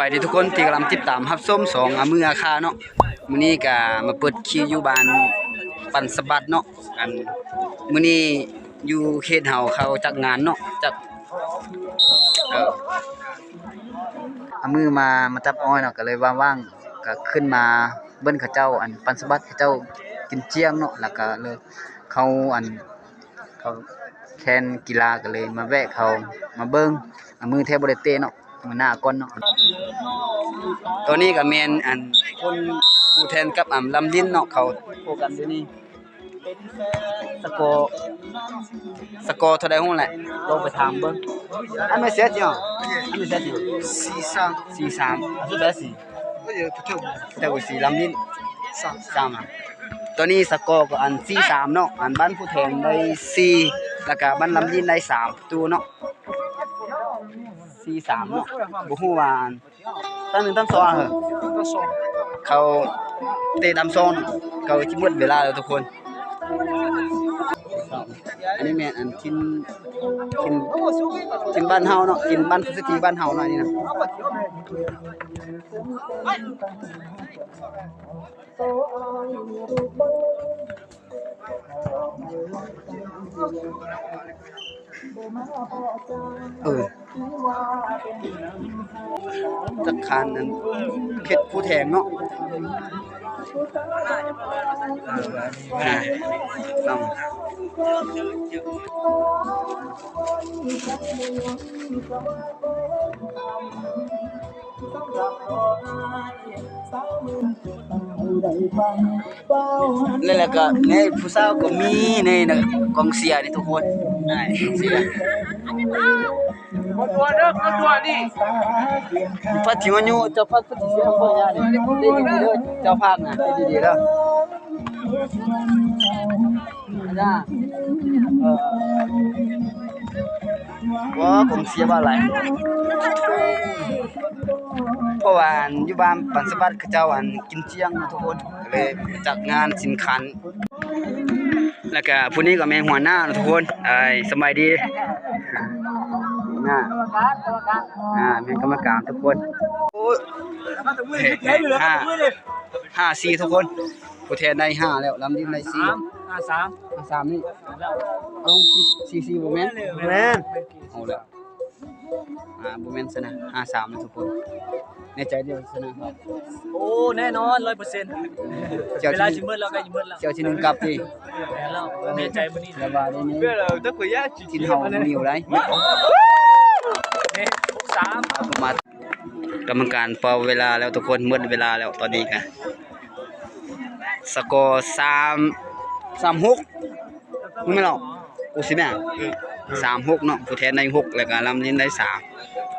ບາຍດີທຸກຄົນທີ່ກຳລັງຕິດຕາມຮັບຊົມຊ່ອງອາມືອາຄາເນາະ. ມື້ນີ້ກະມາເປີດຄີວຢູ່ບ້ານປັນສະບັດເນາະ. ອັນ ມື້ນີ້ຢູ່ເຂດເຮົາເຂົາຈັດງານເນາະ ຈັດ ເອີ ອາມືມາ ມາຈັບອ້ອຍເນາະ ກະເລີຍວ່າວ່າງ ກະຂຶ້ນມາເບິ່ງເຂົາເຈົ້າ ອັນ ປັນສະບັດ ເຂົາເຈົ້າກິນຈຽງເນາະ ລະກະເລີຍ ເຂົາ ອັນ ເຂົາແຂ່ງກິລາ ກະເລີຍມາແວະເຂົາມາເບິ່ງ ອາມືແທ້ບໍ່ໄດ້ເຕະເນາະ ມື້ໜ້າກ່ອນເນາະ. ຕອນນີ້ກະແມ່ນ ອັນ ຄົນຜູ້ແທນກັບ ອຳ ລຳລິນເນາະ ເຂົາໂທກັນຢູ່ນີ້. ສະກໍ ສະກໍເທົ່າໃດຮູ້ແຫຼະ ລອງໄປຖາມເບິ່ງ. ອັນແມ່ນເສຍຈິງ ອັນແມ່ນເສຍຈິງ ສີ່ສາມ ສີ່ສາມ ອັນສຸດທ້າຍສີ່ ເຈົ້າກໍສີ່ ລຳລິນ ສາມ ສາມ. ຕອນນີ້ສະກໍກໍອັນສີ່ສາມເນາະ ອັນບ້ານຜູ້ແທນໄດ້ສີ່ ລະກະບ້ານລຳລິນໄດ້ສາມປະຕູເນາະ ສີ່ສາມເນາະ. ບໍ່ຮູ້ວ່າ ຕາມໜຶ່ງຕາມສອງ ເຂົາເຕະຕາມສອງ ເຂົາຊິໝົດເວລາແລ້ວທຸກຄົນ. ອັນນີ້ແມ່ນອັນຖິ່ນ ຖິ່ນ ຖິ່ນບ້ານເຮົາເນາະ ຖິ່ນບ້ານຜູ້ສະຖີບ້ານເຮົາເນາະ ອັນນີ້ນະ. ເອີ ຈັກຄານນັ້ນເຂດຜູ້ແທນເນາະ ອ່າ ເນາະ. ແລ້ວ ແລ້ວກໍໃນຜູ້ສາວກໍມີໃນ ໃນກອງເຊຍນີ້ທຸກຄົນ ໃນກອງເຊຍ. ພັດທີ່ມາຢູ່ ເຈົ້າພັດ ພັດທີ່ເຊຍບໍ່ຍານີ້ ເຮັດດີໆເດີ ເຈົ້າພັດນະ ເຮັດດີໆເດີ. ອາຈານ ເອີ ໂອ້ ກອງເຊຍວ່າຫຼາຍ ເພາະວ່າ ອັນ ຢູ່ບ້ານປັນສະບັດເຂົາເຈົ້າ ອັນ ກິນຈຽງເນາະທຸກຄົນ ກໍເລີຍຈັດງານສິນຄັນ. ແລ້ວກະຜູ້ນີ້ກໍແມ່ນຫົວໜ້າເນາະທຸກຄົນ ເອີຍ ສະບາຍດີ ຫົວໜ້າ ອ່າ ແມ່ນກຳມະການທຸກຄົນ. ໂອ້ຍ ຫ້າ ຫ້າສີ່ທຸກຄົນ ຜູ້ແທນໄດ້ຫ້າແລ້ວ ລຳດິນໄດ້ສີ່ ຫ້າສາມ ຫ້າສາມນີ້ ເອົາສີ່ສີ່ບໍ່ແມ່ນ ບໍ່ແມ່ນ ເອົາແລ້ວ ອ່າ ບໍ່ແມ່ນຊະນະ ຫ້າສາມນະທຸກຄົນ ແນ່ໃຈເດີຊະນະ ໂອ້ ແນ່ນອນ ຮ້ອຍເປີເຊັນ ເວລາຊິໝົດແລ້ວ ໃກ້ຊິໝົດແລ້ວ ເຈົ້າທີໜຶ່ງກັບຕິ ແນ່ໃຈມື້ນີ້ ແຕ່ວ່າໄດ້ນີ້ ທີມເຮົາມີຢູ່ໃດ ຫົກສາມ ມາ ກຳມະການເປົ່າເວລາແລ້ວທຸກຄົນ ໝົດເວລາແລ້ວຕອນນີ້ກະ ສະກໍສາມ ສາມຫົກ ແມ່ນບໍ່? ໂອຊິແມ່ນ ສາມຫົກເນາະ ຜູ້ແທນໄດ້ຫົກ ແລ້ວກະລຳລິນໄດ້ສາມ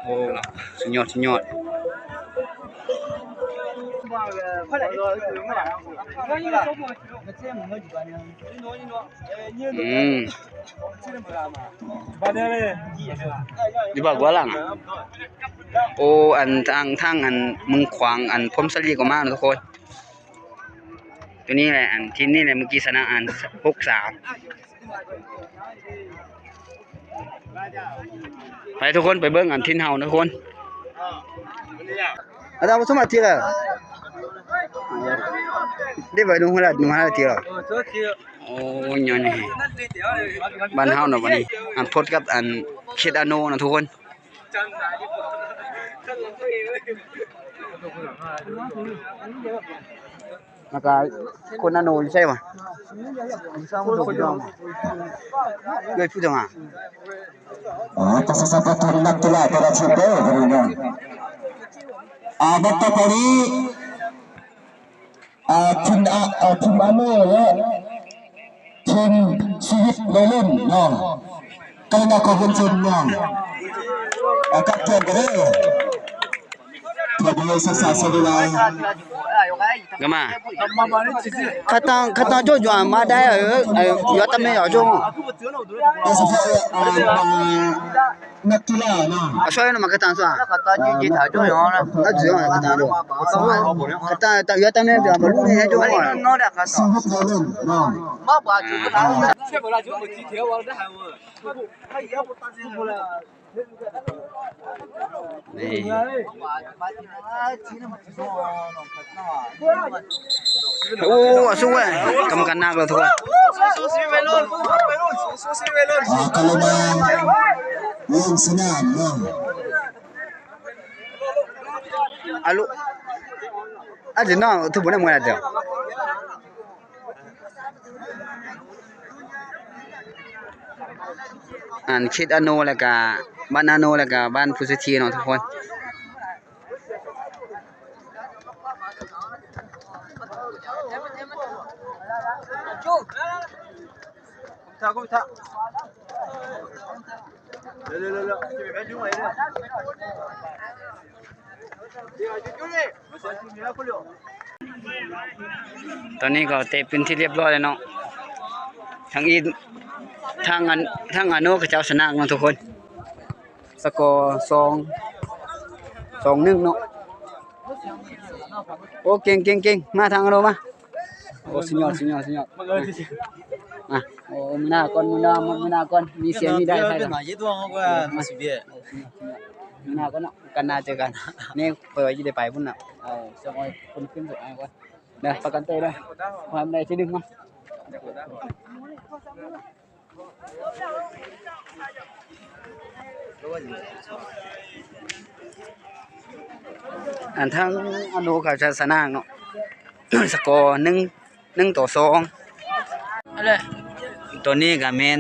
ໂອ້ ສຸດຍອດ ສຸດຍອດ. ອືມ ຢູ່ບ້ານກວາງຫຼັງ ໂອ້ ອັນ ທາງ ທາງ ອັນ ເມືອງຂວາງ ອັນ ພົມສາລີກໍມາເນາະທຸກຄົນ. ໂຕນີ້ແຫຼະ ອັນ ທີມນີ້ແຫຼະ ມື້ກີ້ຊະນະ ອັນ ຫົກສາມ ໄປທຸກຄົນ ໄປເບິ່ງ ອັນ ທີມເຮົາທຸກຄົນ. ອາຈານ ບໍ່ສົມມາທີລະ ໄດ້ໄປໜຸ່ມຫັ້ນລະ ໜຸ່ມຫັ້ນລະທີລະ ໂອ້ຍ ຍ້ອນນີ້ ບ້ານເຮົາເນາະ ບັດນີ້ ອັນ ພົບກັບ ອັນ ເຂດອາໂນເນາະທຸກຄົນ. ແລ້ວກະຄົນອາໂນຢູ່ໃສວະ? ເອີຍ ຜູ້ທຳງານ ອໍ ຕັດສະສະປະຕູນັກກິລາແຕ່ລະທີມເດີ ມື້ນີ້ເນາະ ອາ ນັດຕໍ່ໄປນີ້ ອ່າ ທີມ ອ່າ ເອີ ທີມອາໂນ ແລະ ທີມຊີວິດໄວລຸ້ນເນາະ ກະລະນະຄອນເວັນຊິນເນາະ ອ່າ ກັບເຄື່ອນກັນເດີ ເພື່ອບໍ່ໃຫ້ສັກສາເສຍເວລາ ກະມາ ຂະຕັງ ຂະຕັງໂຈະຢູ່ມາໄດ້ ເອີ ເອີ ຢູ່ຕຳແໜ່ງຢູ່ໂຈະ ອ່າ ນັກກິລາເນາະ ອາ ຊ່ວຍນຳມາກະຕັງຊະ ກະຕັງຢູ່ທີ່ຖາໂຈຍອນນະ ກະຕັງຢູ່ທີ່ຖາໂຈຍອນ ກະຕັງ ກະຕັງຢູ່ທີ່ຖາໂຈຍອນນະ ຊີວິດເຮົາເນາະ ມາບາດ ອາ ນີ້ ໂອ້ ສູ້ເວີຍ ກຳມະການໜັກແລ້ວທຸກຄົນ. ອາ ກະລະມາງ ລົງສະໜາມເນາະ. ອາລຸ ອາເຈນອ ຖືກບໍ່ໄດ້ມວຍອາເຈນ. ອັນເຂດອາໂນ ແລ້ວກະບ້ານອາໂນ ແລ້ວກະບ້ານພູເສດຖີເນາະທຸກຄົນ. ຕອນນີ້ກໍເຕະເປັນທີ່ລຽບຮ້ອຍແລ້ວເນາະ ທາງອີ ທາງອັນ ທາງອາໂນເຂົາເຈົ້າຊະນະເນາະທຸກຄົນ. ສະກໍສອງ ສອງໜຶ່ງເນາະ. ໂອ້ ເກັ່ງໆໆ ມາທາງອາໂນມາ. ໂອ້ ສຸດຍອດ ສຸດຍອດ ສຸດຍອດ. ອາ ໂອ້ ມື້ໜ້າກ່ອນ ມື້ໜ້າ ມື້ໜ້າກ່ອນ ມີເສຍມີໄດ້ໄປ. ມື້ໜ້າກ່ອນເນາະ ກັນໜ້າເຈີກັນ. ນີ້ຂ້ອຍວ່າຊິໄດ້ໄປພຸ້ນນະ ເອົາສະອອຍຄົນຂຶ້ນສະອອຍກ່ອນເດີ ປະກັນເຕີເດີ ຂໍໃຫ້ມັນໄດ້ທີໜຶ່ງມາ. ອັນທາງອາໂນເຂົາຈະຊະນະເນາະ ສະກໍໜຶ່ງ ໜຶ່ງຕໍ່ສອງ. ຕອນນີ້ກະແມ່ນ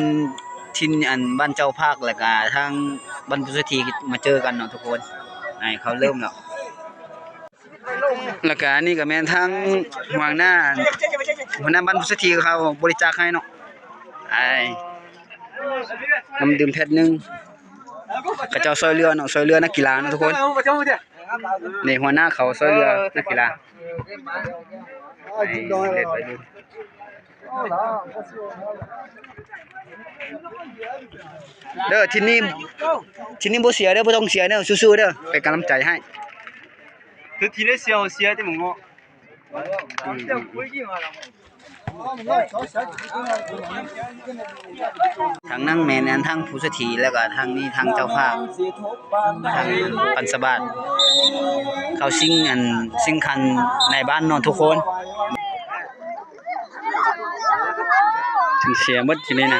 ທີມອັນບ້ານເຈົ້າພາກ ແລ້ວກະທາງບ້ານພູເສດຖີມາເຈີກັນເນາະທຸກຄົນ. ໃຫ້ເຂົາເລີ່ມແລ້ວ. ແລ້ວກະອັນນີ້ກະແມ່ນທາງຫົວໜ້າ ຫົວໜ້າບ້ານພູເສດຖີເຂົາບໍລິຈາກໃຫ້ເນາະ ໄອ້ ນ້ຳດື່ມແພັດໜຶ່ງ ເຂົາເຈົ້າຊ່ອຍເຫຼືອເນາະ ຊ່ອຍເຫຼືອນັກກິລາເນາະທຸກຄົນ. ນີ້ຫົວໜ້າເຂົາຊ່ອຍເຫຼືອນັກກິລາ ໃຫ້ເດັກໄວ້ລຸ້ນ. ເດີ ທີມນີ້ ທີມນີ້ບໍ່ເສຍເດີ ບໍ່ຕ້ອງເສຍເດີ ສູ້ໆເດີ ເປັນກຳລັງໃຈໃຫ້. ຄືທີມໄດ້ເສຍ ເສຍແຕ່ໝົງເນາະ. ທາງນັ້ນແມ່ນອັນທາງພູເສດຖີ ແລ້ວກະທາງນີ້ທາງເຈົ້າພາບ ທາງປັນສະບາດ ເຂົ້າຊິງອັນ ຊິງຂັນໃນບ້ານເນາະທຸກຄົນ. ເສຍໝົດຢູ່ນີ້ນະ.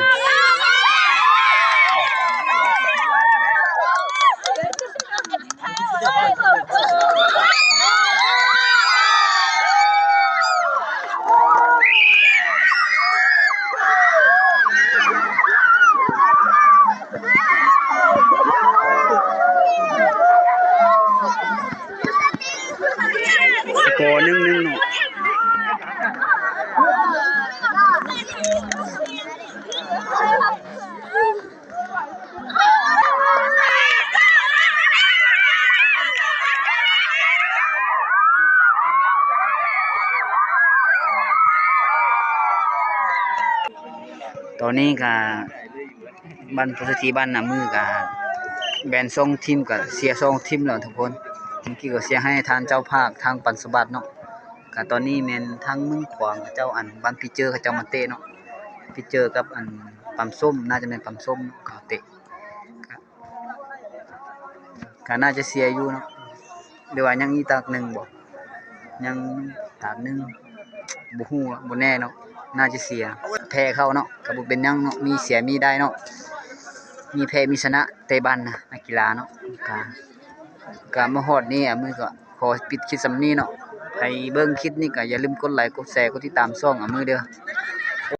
ສະກໍໜຶ່ງໜຶ່ງເນາະ. ຕອນນີ້ກະ ບ້ານພູເສດຖີ ບ້ານນາມືກະແບ່ງສອງທີມ ກະເຊຍສອງທີມແລ້ວທຸກຄົນ. ເມື່ອກີ້ກະເຊຍໃຫ້ທາງເຈົ້າພາບ ທາງປັນສະບາດເນາະ. ກະຕອນນີ້ແມ່ນທາງເມືອງຂວາງເຂົາເຈົ້າ ອັນບ້ານພີເຈີເຂົາເຈົ້າມາເຕະເນາະ. ພີເຈີກັບອັນປຳສົ້ມ ໜ້າຈະແມ່ນປຳສົ້ມເຂົາເຕະ. ກະ ກະໜ້າຈະເຊຍຢູ່ເນາະ ຫຼືວ່າຍັງອີກຕາກໜຶ່ງບໍ່ ຍັງຕາກໜຶ່ງ ບໍ່ຮູ້ ບໍ່ແນ່ເນາະ ໜ້າຈະເຊຍ ແພ້ເຂົາເນາະ ກະບໍ່ເປັນຫຍັງເນາະ ມີເສຍມີໄດ້ເນາະ ມີແພ້ມີຊະນະ ແຕ່ບ້ານນະ ນັກກິລາເນາະ. ກະ ກະມາຮອດນີ້ ອາມືກະ ຂໍປິດຄລິບສ່ຳນີ້ເນາະ. ໃຜເບິ່ງຄລິບນີ້ກະຢ່າລືມກົດໄລ ກົດແຊ ກົດຕິດຕາມຊ່ອງອາມືເດີ.